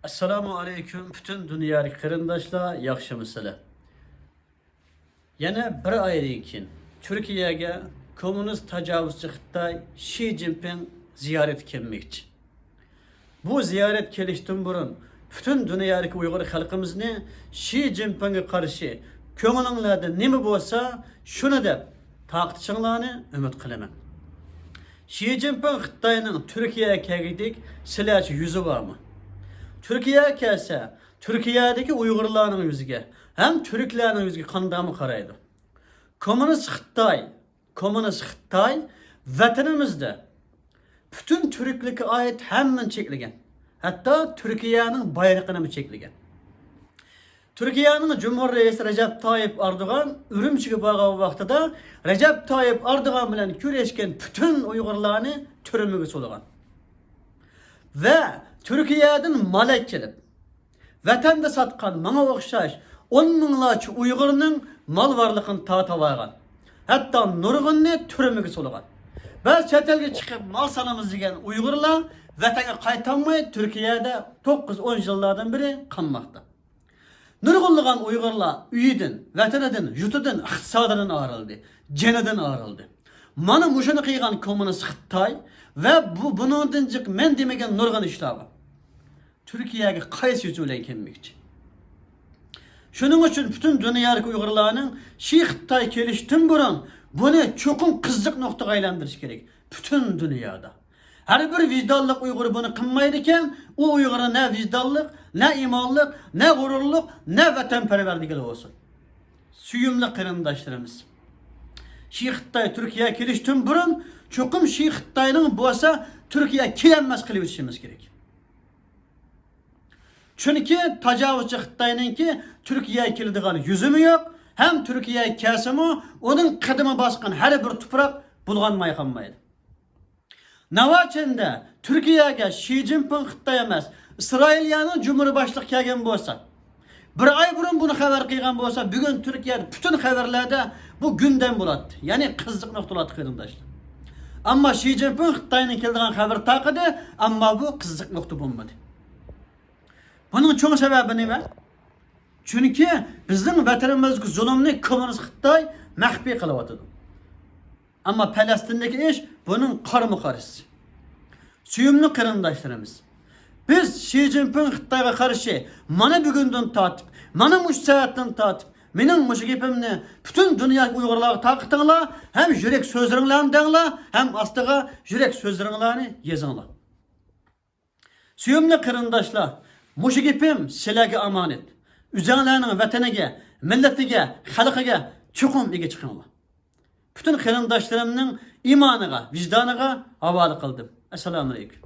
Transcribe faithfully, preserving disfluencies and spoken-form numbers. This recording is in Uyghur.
ئەسسالامۇ ئەلەيكۇم، پۈتۈن دۇنيادىكى قېرىنداشلار، ياخشىمۇسىلەر؟ يەنە بىر ئايدىن كېيىن تۈركىيەگە كوممۇنىست تاجاۋۇزچى خىتاي شى جىنپىڭ زىيارەتكە كەلمەكچى. بۇ زىيارەت كېلىشتىن بۇرۇن پۈتۈن دۇنيادىكى ئۇيغۇر خەلقىمىزنى شى جىنپىڭغا قارشى كۆڭلۈڭلاردا نېمە بولسا، شۇنى دەپ تارقىتىشىڭلارنى ئۈمىد قىلىمەن. شى جىنپىڭ خىتاينىڭ تۈركىيەگە كەلگۈدەك سىلەرچە يۈزى بارمۇ؟ تۈركىيەگە كەلسە، تۈركىيەدىكى ئۇيغۇرلارنىڭ يۈزىگە ھەم تۈركلەرنىڭ يۈزىگە قانداقمۇ قارايدۇ؟ كوممۇنىست خىتاي، كوممۇنىست خىتاي ۋەتىنىمىزدە پۈتۈن تۈركلۈككە ئائىت ھەممىنى چەكلىگەن. ھەتتا تۈركىيەنىڭ بايرىقىنىمۇ چەكلىگەن. تۈركىيەنىڭ جۇمھۇر رەئىسى رەجەپ تايىپ ئەردوغان ئۈرۈمچىگە بارغان ۋاقتىدا رەجەپ تايىپ ئەردوغان بىلەن كۆرۈشكەن پۈتۈن ئۇيغۇرلارنى تۈرمىگە سولىغان. ۋە تۈركىيەدىن مال ئەكېلىپ، ۋەتەندە ساتقان ماڭا ئوخشاش ئون مىڭلارچە ئۇيغۇرنىڭ مال-ۋارلىقىنى تارتىۋالغان. ھەتتا نۇرغۇنىنى تۈرمىگە سولىغان. بەزى چەت ئەلگە چىقىپ مال سالىمىز دېگەن ئۇيغۇرلار ۋەتەنگە قايتالماي تۈركىيەدە توققۇز-ئون يىللاردىن بېرى قالماقتا. نۇرغۇنلىغان ئۇيغۇرلار ئۆيىدىن، ۋەتىنىدىن، يۇرتىدىن، ئىقتىسادىدىن ئايرىلدى، جېنىدىن ئايرىلدى. مانا مۇشۇنى قىلغان كوممۇنىست خىتاي ۋە بۇ، بۇنىڭدىن جىق مەن دېمىگەن نۇرغۇن ئىشلار بار. تۈركىيەگە قايسى يۈزى بىلەن كەلمەكچى؟ شۇنىڭ ئۈچۈن پۈتۈن دۇنيادىكى ئۇيغۇرلارنىڭ شى خىتاي كېلىشتىن بۇرۇن بۇنى چوقۇم قىزىق نۇقتىغا ئايلاندۇرۇش كېرەك. پۈتۈن دۇنيادا. ھەر بىر ۋىجدانلىق ئۇيغۇر بۇنى قىلمايدىكەن، ئۇ ئۇيغۇر نە ۋىجدانلىق، نە ئىمانلىق، نە غۇرۇرلۇق، نە ۋەتەنپەرۋەر دېگىلى بولسۇن. سۆيۈملۈك قېرىنداشلىرىمىز، شى خىتاي تۈركىيەگە كېلىشتىن بۇرۇن چوقۇم شى خىتاينىڭ بولسا تۈركىيەگە كېلەلمەس قىلىۋېتىشىمىز كېرەك. چۈنكى تاجاۋۇزچى خىتاينىڭكى تۈركىيەگە كېلىدىغان يۈزىمۇ يوق، ھەم تۈركىيەگە كەلسىمۇ ئۇنىڭ قەدىمى باسقان ھەر بىر تۇپراق بۇلغانماي قالمايدۇ. ناۋاچەندە تۈركىيەگە شى جىنپىڭ خىتاي ئەمەس، ئىسرائىلىيەنىڭ جۇمھۇر باشلىقى كەلگەن بولسا، بىر ئاي بۇرۇن بۇنى خەۋەر قىلغان بولسا، بۈگۈن تۈركىيەدە پۈتۈن خەۋەرلەردە بۇ گۈندەم بولاتتى. يەنى قىزىق نۇقتا بولاتتى، قېرىنداشلار. ئەمما شى جىنپىڭ خىتاينىڭ كېلىدىغان خەۋىرى تارقىدى، ئەمما بۇ قىزىق نۇقتا بولمىدى. بۇنىڭ چوڭ سەۋەبى نېمە؟ چۈنكى بىزنىڭ ۋەتىنىمىزدىكى زۇلۇمنى كوممۇنىست خىتاي مەخپىي قىلىۋاتىدۇ. ئەمما پەلەستىندىكى ئىش بۇنىڭ قارىمۇ قارىسى. سۆيۈملۈك قېرىنداشلىرىمىز، بىز شى جىنپىڭ خىتايغا قارشى مانا بۈگۈندىن تارتىپ، مانا مۇشۇ سائەتتىن تارتىپ مېنىڭ مۇشۇ گېپىمنى پۈتۈن دۇنيادىكى ئۇيغۇرلارغا تارقىتىڭلار، ھەم يۈرەك سۆزلىرىڭلارنى دەڭلار، ھەم ئاستىغا يۈرەك سۆزلىرىڭلارنى يېزىڭلار. سۆيۈملۈك قېرىنداشلار، مۇشۇ گېپىم سىلەرگە ئامانەت. ئۆزۈڭلارنىڭ ۋەتىنىگە، مىللىتىگە، خەلقىگە چوقۇم ئىگە چىقىڭلار. پۈتۈن قېرىنداشلىرىمنىڭ ئىمانىغا، ۋىجدانىغا ھاۋالە قىلدىم. ئەسسالامۇئەلەيكۇم.